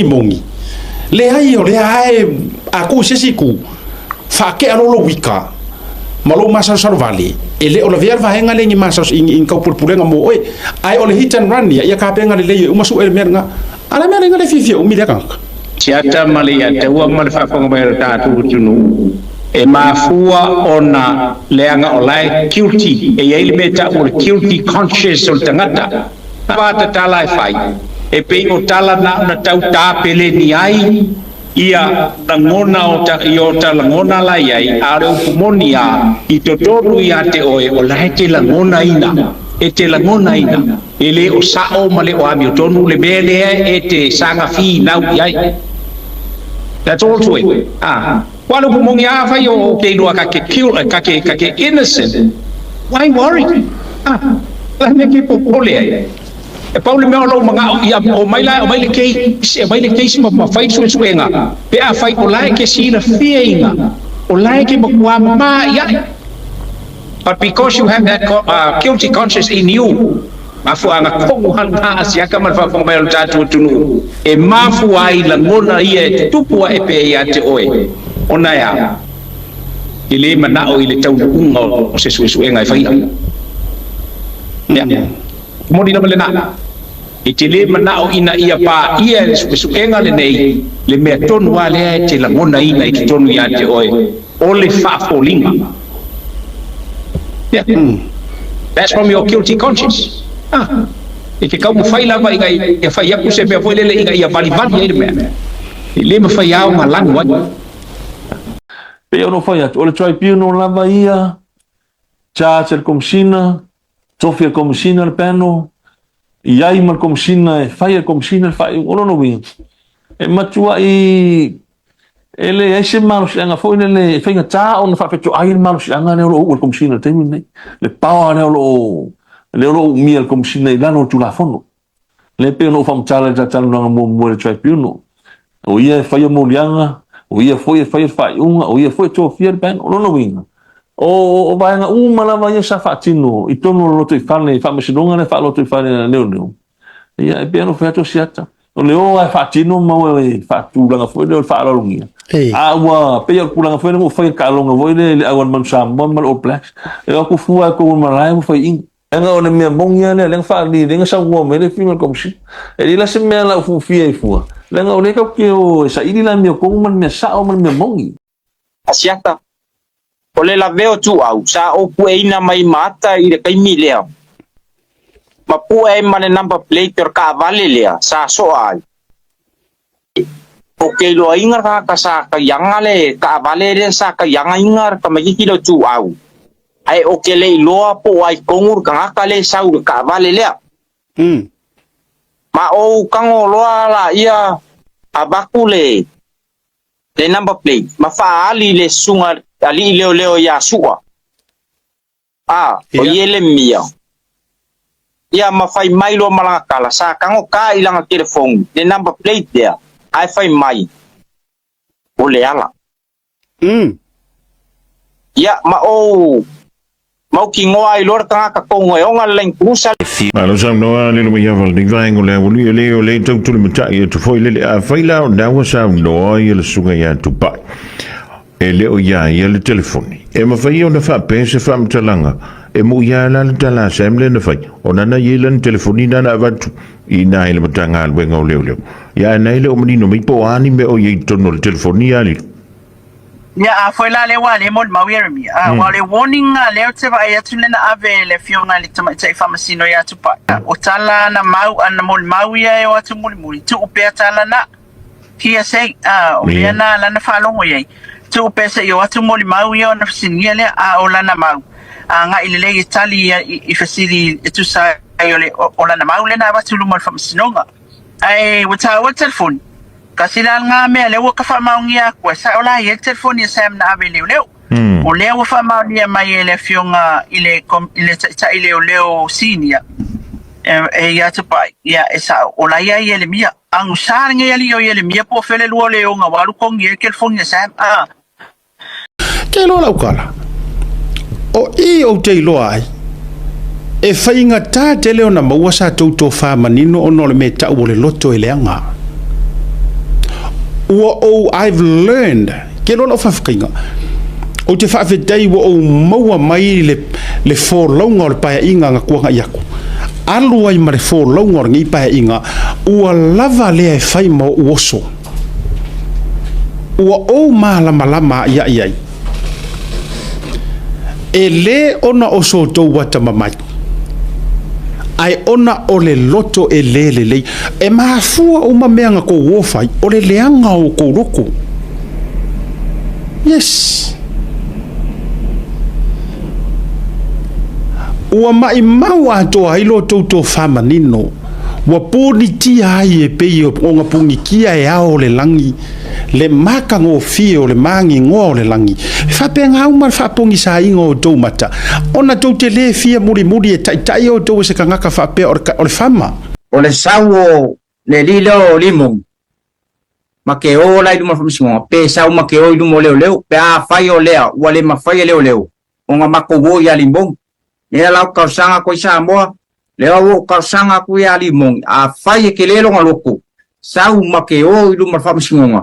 Moni, leai o lea ae a tu i se isi itu, faatea loa lou ita ma lou masalosalo vale, e le o lavea le vaega lea i ni masalos i ni taupulepulega mo oe. Ae o le hit and run ia, ia tapena lelei e uma sue le mea lena. A o le mea lea na le fiafia umi lea tagata. Siata ma le Iataua ma le faafofoga mai o le tatou atunuu, e mafua ona leaga o la e guilty, e i ai le mea e tau o le guilty conscious o le tagata. Lava tatala e fai, e pei o tala na ona tau tapeleni ai ia lagona o ta, i o ta lagona la i ai, a o le upu moni a, i totonu ia te oe, o la e te lagonaina, e te lagonaina, e le o sa'o ma le o amiotonu le mea lea e te saga finau i ai. That's all to it. Ah. Ua le upu moni a fai o te iloa ka ke kill, ka ke, ka ke innocent, why worry? Ah. La mea ke popole ai. E pau le mea o lou mana'o ia omai la, omai le case, omai le case ma, ma fai suesuega, pe afai o la e ke silafia ina, o la e ke makuā mamā i ai. But because you have that guilty conscience in you, mafuaaga tonu lena a siaka ma le faafofoga mai o le tatou atunuu, e mafua ai lagona ia e tutupu ae pea ia te oe, ona e a? E le manao i le taunuuga o se suesuega e faia. Ia, moni lava lena. E te le manao ina ia paia e le suesuega lenei le mea tonu lava lea e te lagonaina i totonu ia te oe, o le faafoliga. Ia, that's from your guilty conscience. Ah, e te taumafai lava ina ia fai atu se mea foi lele ina ia valivali ai le mea. E le mafai lava ona lanu ai. Pei ona ou fai atu, o le tribunal lava ia, charge a le Komesina, tofi a le Komesina le panel, i ai ma le Komesina e fai e le Komesina le faaiuga. O lona uiga, e matuai e leai se malosiaga foi lele e faigata ona faafetoai le malosiaga lea o lo o uu e le Komesina i le taimi lenei, le power lea o lo o lea o lo o uumia e le Komesina i lalo o le Tulafono. Lea e pei ona ou faamatala i le talatalanoaga muamua i le Tribunal, o ia e faia moliaga, o ia foi e faia le faaiuga, o ia foi e tofia le panel. O lona uiga, o, o vaega uma lava ia sa faatino i totonu o le lotoifale, faamasinoga lea faalotoifale a leoleo, ia e pei ona ou fai atu o siata. O le o lava e faatino ma o e faatulaga foi lea o le faaaloalogia. A ua pei o le tulaga foi lea ua fai le taaloga foi lea i le au a le Manu Samoa ma le All Blacks. E o atu fua e tou i le malae ua fai ina. Leaga o le mea moni lava lea, lea na faaali, lea na saunoa mai le Afioga i le Komesina. E leai la se mea la ou fia ai fua, leaga o lea tatou te o e saili le amiotonu ma le mea sao ma le mea moni. Asiata, O le lavea o Tuau sa ou pueina mai ma ata i le taimi lea, ma pue ai ma le number plate o le taavale lea sa soa ai. O ke iloaina le tagata sa kaiaga le taavale lea sa kaiagaina le tamaititi lea o Tuau, ae o ke le iloa po o ai tonu le tagata lea e sau i le taavale lea. Ma ou tago loa laia avatu le le number plate ma faaali i le susuga alii leoleo ia Sua. A, o Ielemia. Ia ma fai mai loa ma lana tala, sa tago ta i lana telefoni le number plate lea, ae fai mai, O le ala. Ia, ma ou mautinoa ai loa le tagata tonu e ona le Land Cruiser. Malo saunoa le lomaiava o lenei vaega o le aoali e le o le tau tulimatai atu foi lele. Afai la o lena ua saunoa ia le susuga ia Tupai e le o iā ia le telefoni, e mafai ona faapea se faamatalaga e mu'i lava la le tala a Sam lea na fai, ona na i ai lana telefoni na na avatu i ina i le Matagaluega o Leoleo. Ia ae na e le o manino mai po o a ni mea o i ai i totonu o le telefoni ia Lilo. Ia, a foi la lea ua le molimau Ieremia, a ua o le warning a lea ou te vaai atu lea na ave e le Afioga i le Tamaitai Faamasino ia Tupai. O tala na mau a na molimau ia e o atu mulimuli, tuu pea tala na. Hearsay, a o mea na lana faalogo i ai. Tuu pea se i o atu molimau ia ona fesiligia lea, a o lana mau, agai lelei e tali ia i fesili e tusa ai o le o lana mau lea na avatu i luma o le Faamasinoga. Ae ua taua le telefoni. Kasi la lena mea lea ua ka faamaonia atu ai, sa o la e i ai le telefoni a Sam na ave i leoleo. O lea ua faamaonia mai e le afioga i le i le taitai leoleo senior e ia Tupai, ia e sao, o la e i ai Ieremia. Agusa lenei alii o Ieremia po o fea le lua o le oga ua alu kogi ai le telefoni a Sam. Ah. Ke iloa lau kala, o i ou te iloa ai, e faigata tele ona maua sa tou tofa manino ona o le mea e tau o le loto e leaga. Ua ou I've learned, ke loa lau faafetaiga, ou te faafetai ua ou maua mai le, le folauga o le paeaiga na tuanai atu. Alu ai ma le folauga o lenei paeaiga, ua lava lea e fai ma ou oso. Ua ou malamalama a'ia'i ai. E lē ona o so outou atamamai, ae ona o le loto e lē lelei. E mafua uma mea na tou o fai, o le leaga o outou loto. Yes. Ua maʻimau atoa ai lo outou tofa manino, ua punitia ai e pei ona punitia e ao o le lagi, le matagofie o le magigoa o le lagi. E faapena uma le faapogisaina o outou mata, ona tou te lē fia mulimuli e taitai outou e se tagata faapea o le fama. O le sau o le alii lea o Limong ma ke o la i luma o le faamasinoga, pe sau ma ke o i luma o leoleo, pe afai o lea ua le mafai e leoleo ona matou o ia Limong. Lea la ou talosaga atu ai Samoa, lea ua ou talosaga atu ia Limong, afai e tele lona loto, sau ma ke o i luma o le faamasinoga,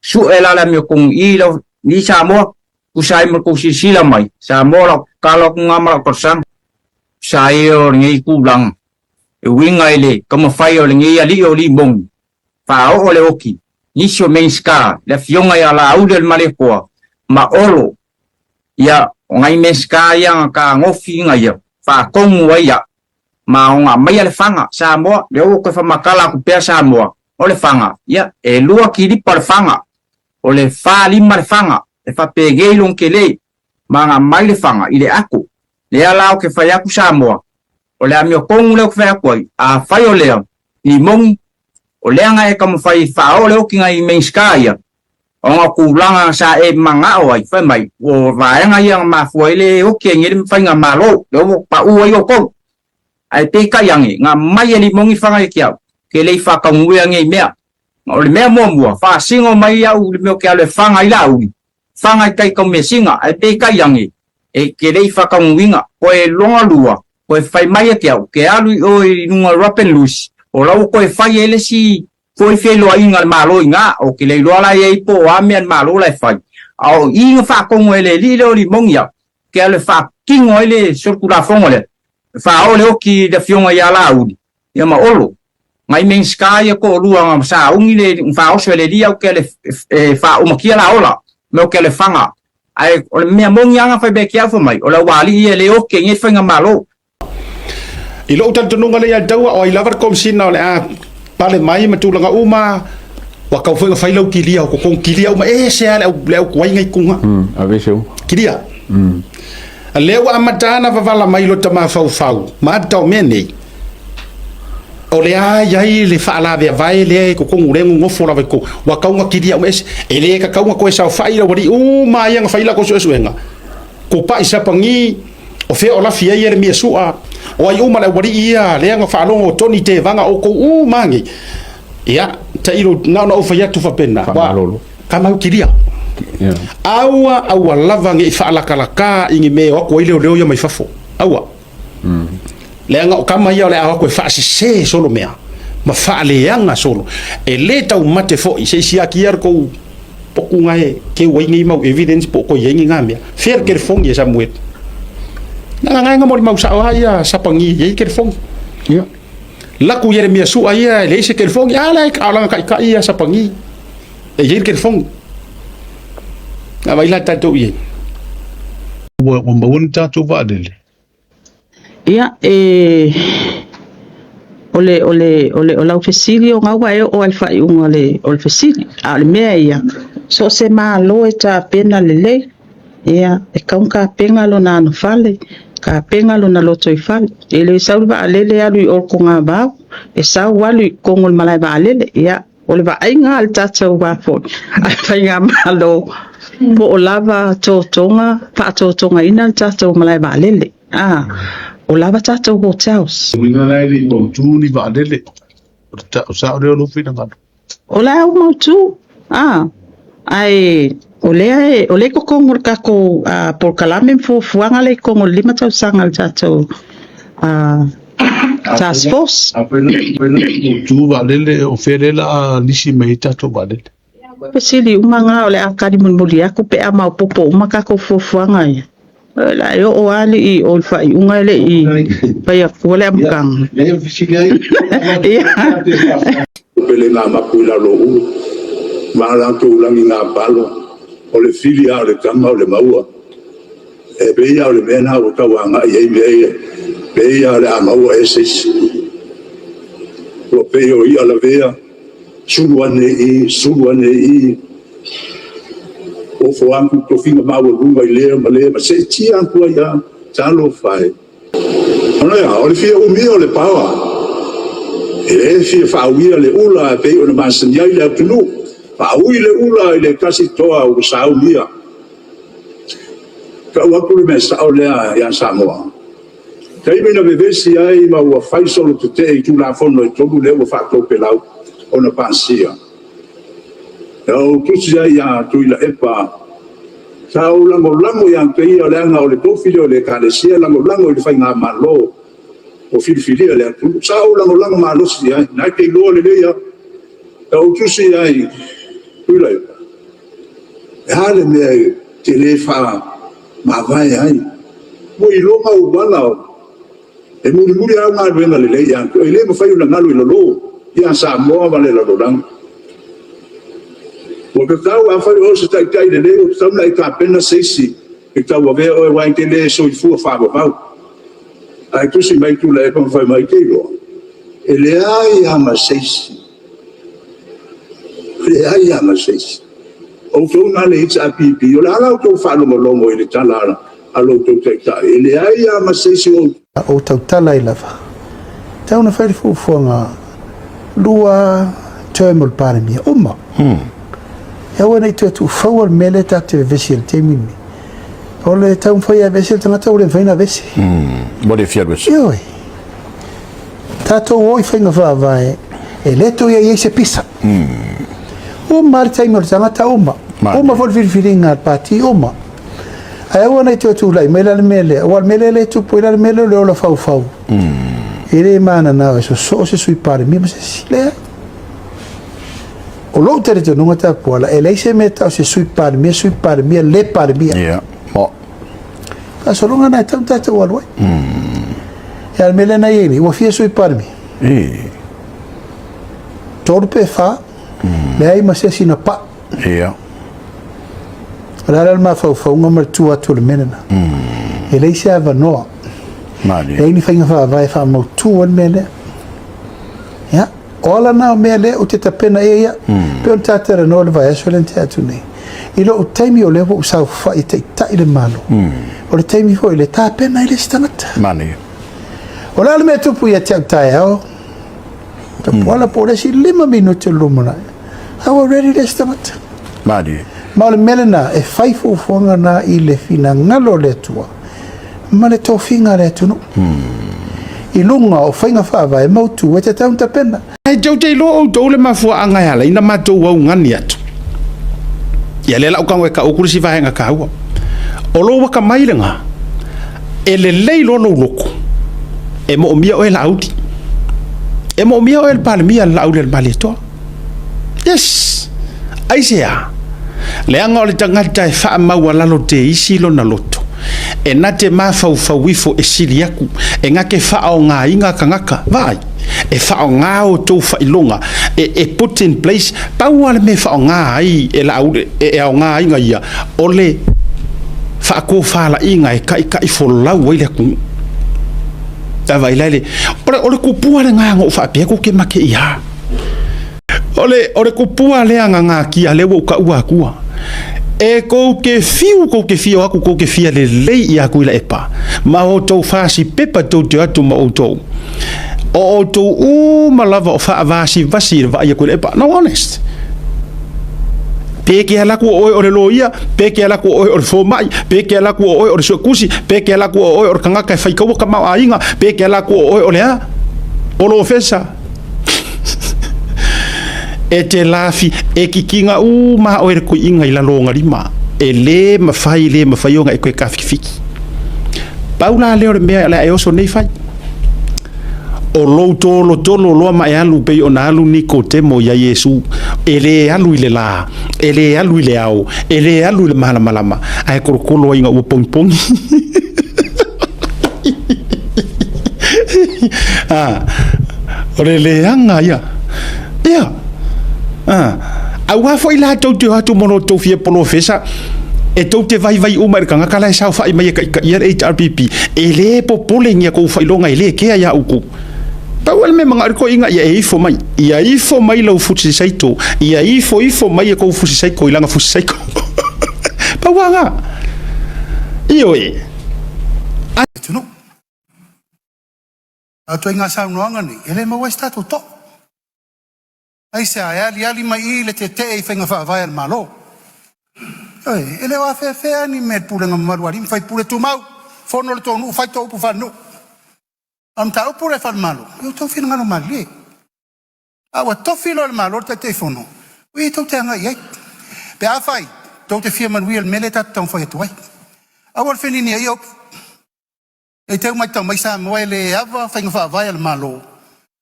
sue la le amiotonu i lau i Samoa, tusa ai ma le tou silasila mai, Samoa lau tatalo atu na ma lau talosaga. Tusa ai o lenei tulaga, e uiga i le taumafai o lenei alii o Limong, faaoo le oki, nisi o Minisita, le afioga ia Laauli o le Malietoa ma Olo Ia, o nai Minisita ia na tagofi ina ia faatonu ai ia, ma ona aumaia le faga, Samoa, lea ua toe faamatala atu pea Samoa, o le faga, ia, e lua kilipa o le faga, o le fa lima le faga, e faapenei lona tele, ma na aumai le faga i le ato. Lea la ou te fai atu Samoa, o le amiotonu lea ou te fai atu ai, afai o lea, ni moni, o lea na e taumafai e faaoo le okiga i Minisita ia, Ona o tulaga sa e manao ai, fai mai, o vaega ia na mafua ai le oki ai nei le faigamalo, lea ua pau ai outou. Ae peitai ane, na mai e Limoni fana ia ki au, ke le i faataunue nei mea. O le mea muamua, faasino mai au i le mea o ke alu e fana ai Laauli, fana i tai Taumeasina, ae peitai ane, e ke le i faataunuina. Koe lona lua, koe fai mai ia ki au, ke alu i o i luga o Robin Luce, o la ua koe fai ai le isi Foi feiloaiga a le Malo i ina, o ke le iloa la i ai po o a mea a le Malo la e fai. A o i na faatogo e le alii lea o Limoni au, ke alu e faatino ai le solitulafono lea, e faaoo le oki i le afioga ia Laauli, ia ma Olo. Nai Minisita ia toalua na sauni le na faaoso e le alii au ke alu e faaumakia la ola, me o ke alu e faga. Ae o le mea moni lava na fai mai ki au fai mai, o le aualii ia e le oki ai nei faigamalo. I lou talitonuga lea ia le taua, o ai lava le Komesina o le a pale mai ma tulaga uma, ua tau foi ona fai lau kilia o totonu, kilia uma, e ese lava le au, le au tuai ngai kuga. Aveese uma. Kilia. Lea ua amata ana vavala mai lota mafaufau, ma ata o mea nei, o le a i ai le faalaveavae lea i totonu lea nonofo lava i totonu, ua tau ona kilia uma ese. E le tatau ona toe saofai lau alii uma ia na fai latou suesuega. Kopaʻi sapagi, o fea o lafi ai le mia suʻa, o ai uma le aualii ia, lea na faalogo o Tony Tevaga outou uma nei. Ia, tailo, na ona ou fai atu faapena, Faamalolo. Kamau kilia. Yeah. Aua, aua lava ne i faalakalaka i ni mea e o atu ai leoleo ia mai fafo. Aua. Leaga o kama ia o le a o atu e faasese solo mea ma faaleaga solo. E lē taumate foi se i siaki ia le tou potu ga e keu ai nei mau evidence po o toe i ai ni ga mea. Fea le telefoni e Samuel? Leaga ga e ga molimau sao lava ia sapagi e i ai le telefoni. Ia. Laku Ieremia Sua ia e leai se telefoni, a lea a o lana taitai ia sapagi e i ai le telefoni. A vai la tatou i ai. Ua maua ni tatou vaalele. Ia, e, o le, o le, o le, o lau fesili o gaua e oo ai le faaiuga o le, o le fesili. A o le mea ia, so o se Malo e tapena lelei, ia, e tatau ona tapena lona anofale, tapena lona lotoifale. E le sau le vaalele alu i o i le Kogavao, e sau alu i totonu o le malae vaalele. Ia, O le vaaiga a le tatou foi a le Faigamalo, po o lava totoga, faatotogaina le tatou malae vaalele, a, o lava tatou hotels. O uiga la e le i mautu ni vaalele, o le tau sao lea o lou finagalo. O la ua mautu, a, ae o lea e, o lea e i totonu o le tatou polokalame ma fuafuaga lea i totonu o le 5 tausaga a le tatou Task Force. Afai la mautu vaalele, o fea lea o le a lisi mai ai tatou vaalele? Fesili uma na o le a tali mulimuli atu pe a maopoopo uma tatou fuafuaga ia. O le a e oo lava alii o le faaiuga e le i fai atua le amataga. Ia. Pele na mapu i lalo o ulu, ma a latou lagi gapalo, o le fili lava o le tama o le maua. E pei lava o le mea lena ua tau agai i ai mea ia, pei lava o le a maua ea se isi. Ua pei o i'a lavea, sulu ane i i, sulu ane i i, ofo atu tofiga maualuga i lea ma lea ma seetia atu ai lava, talofa e. Ona ea, o le fia umia o le paoa, e le fia faauia le ula e pei ona masani ai le atunuu, faaui le ula i le tasi toa ua saumia. Tau atu le mea sao lea ia Samoa. Taimi na vevesi ai ma ua fai solo tetee i Tulafono e 3 lea ua faatopelau ona pasia. Na ou tusi ai ia Tuilaepa, sa ou lagolago ia te ia leaga o le tofi lea o le Ekalesia e lagolago i le faigamalo o filifilia le atunuu. Sa ou lagolago malosi i ai, na e te iloa lelei lava. Na ou tusi ai Tuilaepa, e a le mea e te le faamavae ai? Ua iloa auala e mulimuli au galuega lelei ia te oe, e le mafai ona galo i lalo ia Samoa ma le lalolagi. Ua tatau, afai o oe o se taitai lelei, ua tatau ona e tapena se isi e tauavea oe, aua e te le soifua faavavau. Ae tusi mai Tuilaepa ma fai mai, te iloa, e leai lava ma se isi. E leai lava ma se isi. O outou na le HRPP, o le a la outou faalogologo i le tala a lo outou taitai? E leai lava ma se isi o outou. Ou tautala ai lava. Tau na fai le fuafuaga 2 term o le Palemia, uma. E aua ne i toe tuufaua le mea lea tatou te vevesi ai i le taimi lenei. O le taumafai e aveese le tagata ua le mafai ona aveese. Ua le fia alu ese. Ioe. Tatou o i faiga faavae e le toe i ai se pisa. Uma le taimi o le tagata, uma. Uma foi le filifiliga a le pati, uma. Ae aua ne i toe tulai mai la le mea lea, aua o le mea lea lea e tupu ai la le mea lea o le ola faufau. E le mananao e sosoo se Sui Palemia ma se isi. Leai. O lou talitonuga Tapuala, e leai se mea e tau se Sui Palemia, Sui Palemia, le Palemia. Yeah. Mo. Faasologa na e tau tatou alu ai. E a le mea lea na i ai nei, ua fia Sui Palemia? E. 3 pe 4, leai ma se isi na pau. Yeah. O le a la le mafaufauga ma le tu atu o le mea lena? E leai se avanoa. Leai ni faiga faavae e faamautu ai le mea lea. Ia, o ala na o mea lea ou te tapena i ai au. Pei ona ta talanoa i le vaiaso lea na tea atu nei. I lou taimi o lea ua ou saofai e taitai le Malo, o le taimi foi lea e tapena ai le isi tagata. O le a le mea e tupu ia te au taeao? Tapuala po o le isi 5 minute o le lumanai, a ua ready le isi tagata. Malie. Ma o le mea lena, e fai fuafuaga na i le finagalo o le Atua ma le tofiga a le atunuu. I luga o faiga faavae mautu e tatau ona tapena. Ae tou te iloa outou le mafuaaga e ala ai ona matou augani atu. Ia lea la ou tago e tau atu le isi vaega taua. O lou atamai lena, e lelei loa lou loto, e moomia oe e Laauli. E moomia oe e le Palemia le Laauli a le Malietoa. Yes! Aisea? Leaga o le tagata e faamaualalo teisi lona loto, e na te mafaufau ifo e sili atu, e na te faaaogaina tagata. Vaai, e faaaoga outou faailoga e, e put in place, pau lava le mea e faaaoga ai e Laauli, e aoga ai ia, o le faatofalaiga e taitaifolau ai le atunuu. Vaai la i le, o le tupua lena na ou faapea atu ou te mate i a. O le, o le kupua lea na natia lea ua ou taua atua. E tou te fiu, tou te fia o atu, tou te fia lelei ia Tuilaepa, ma outou fasi pepa tou te o atu ma outou. O outou uma lava o faavasivasi i le vaai a Tuilaepa. No, honest. Pe ke ala atu o oe o le loia, pe ke ala atu o oe o le fomai, pe ke ala atu o oe o le suetusi, pe ke ala atu o oe o le tagata e faitaua tamaoaiga, pe ke ala atu o oe o le a? Polofesa. E te lafi, e kikiga uma oe le kuiiga i lalo o ona lima, e le mafai, le mafai ona e toe tafikifiki. Pau la lea o le mea o le a e oso nei fai. O lou tolotolo loa ma e alu pei ona alu Nikotemo ia Iesu, e le alu i le la, E le alu i le ao, e le alu i le malamalama, ae kolokolo ai ina ua pogipogi. Ah, o le leaga ia. Ia. Ah, aua foi la tou te o atu ma lo tou fia polofesa, e tou te vaivai uma i le tagata la e saofai mai e taitaia le HRPP, e le popolengia kou faailoga e le kea ia outou. Pau lava le mea e manao ai le toeaina ia e ifo mai, ia ifo mai lau fusi saito, ia ifo ifo mai e kou fusi saito i lana fusi saito. Pau lava lena. Ioe. Atunuu. A o ituaiga saunoaga nei, e le maua ai se tatou toa. Aisea? E aliali mai i i le tetee i faiga faavae a le Malo. Ioe, e le o afeafea ni mea i le pulega mamalu a alii ma faipule, tumau, fono le tou nuu, fai tou upu faalenuu. A o le mataupu lea faale-Malo, ia outou finagalo malilie. A ua tofi loa e le Malo le Taitaifono, o i tou te agai i ai. Pe afai tou te fia manuia i le mea lea tatou te taumafai atu ai. Aua le feniniaia upu. Ne i te i ua matau mai Samoa e le ava faiga faavae a le Malo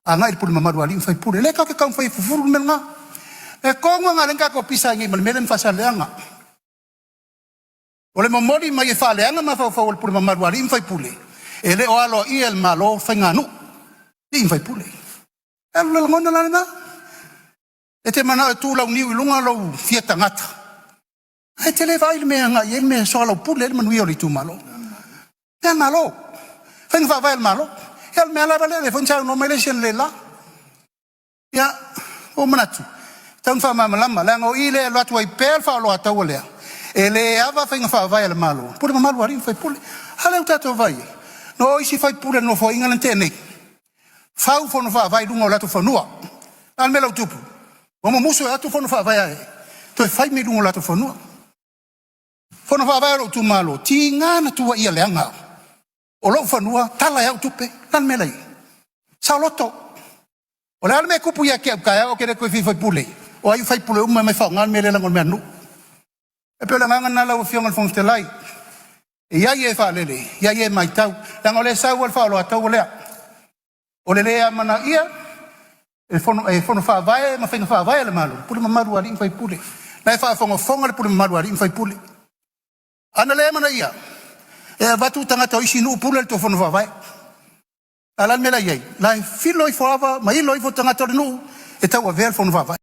agai i le pule mamalu a alii ma faipule. O lea tatou te taumafai e fufulu le mea lena. E tonu lava lena lea na tatou pisa ai nei ma le mea lea ma Faasaleleaga. O le momoli mai e faaleaga mafaufau o le pule mamalu a alii ma faipule, e le o aloaia e le Malo faiganuu, alii ma faipule. E alu le lagona la lena. E te manao e tu launiu i luga lou fia tagata, ae e te le vaai i le mea e agai i ai le mea e soalaupule ai le manuia o le itumalo. Mea a le Malo, faiga faavae a le Malo. Ia o le mea lava lea, lea foi na saunoa mai le isi analeila. Ia, ua ou manatu, e tatau ona faamalamalama, leaga o i lea e alu atu ai pea le faaoloataua lea, e le ava faiga faavae a le Malo, pule mamalu a alii ma faipule. A lea ua tatou vaai i ai, na o isi faipule o le Nofoaiga lea na tea nei, fau fono faavae i luga o latou fanua. O le a le mea la ua tupu? Ua mumusu e atu fono faavae toe fai mai luga o latou fanua. Fono faavae a lou itumalo, tiga na tuuaia leaga au. O lou fanua, tala e au tupe. O le a le mea la e i ai? Saoloto. O le a le mea e tupu ia te au taeao ou te le toe fia faipule, o ai faipule uma e omai e faaaoga le mea lea leaga o le mea a le nuu. E pei o le agaga lena lau Afioga i le Fofoga Fetalai, e i ai e faalele, e i ai e matau, leaga o lea e sau lava le faaoloataua lea. O le le amanaia e fono, e fono faavae ma faiga faavae a le Malo, pule mamalu a alii ma faipule. La e faafogafoga le pule mamalu a alii ma faipule. Ana le amanaia, e avatu tagata o isi nuu pule le tou fono faavae. A o le a le mea la e i ai? La e filo ifo ava ma ilo ifo tagata o le nuu e tauavea le fono faavae.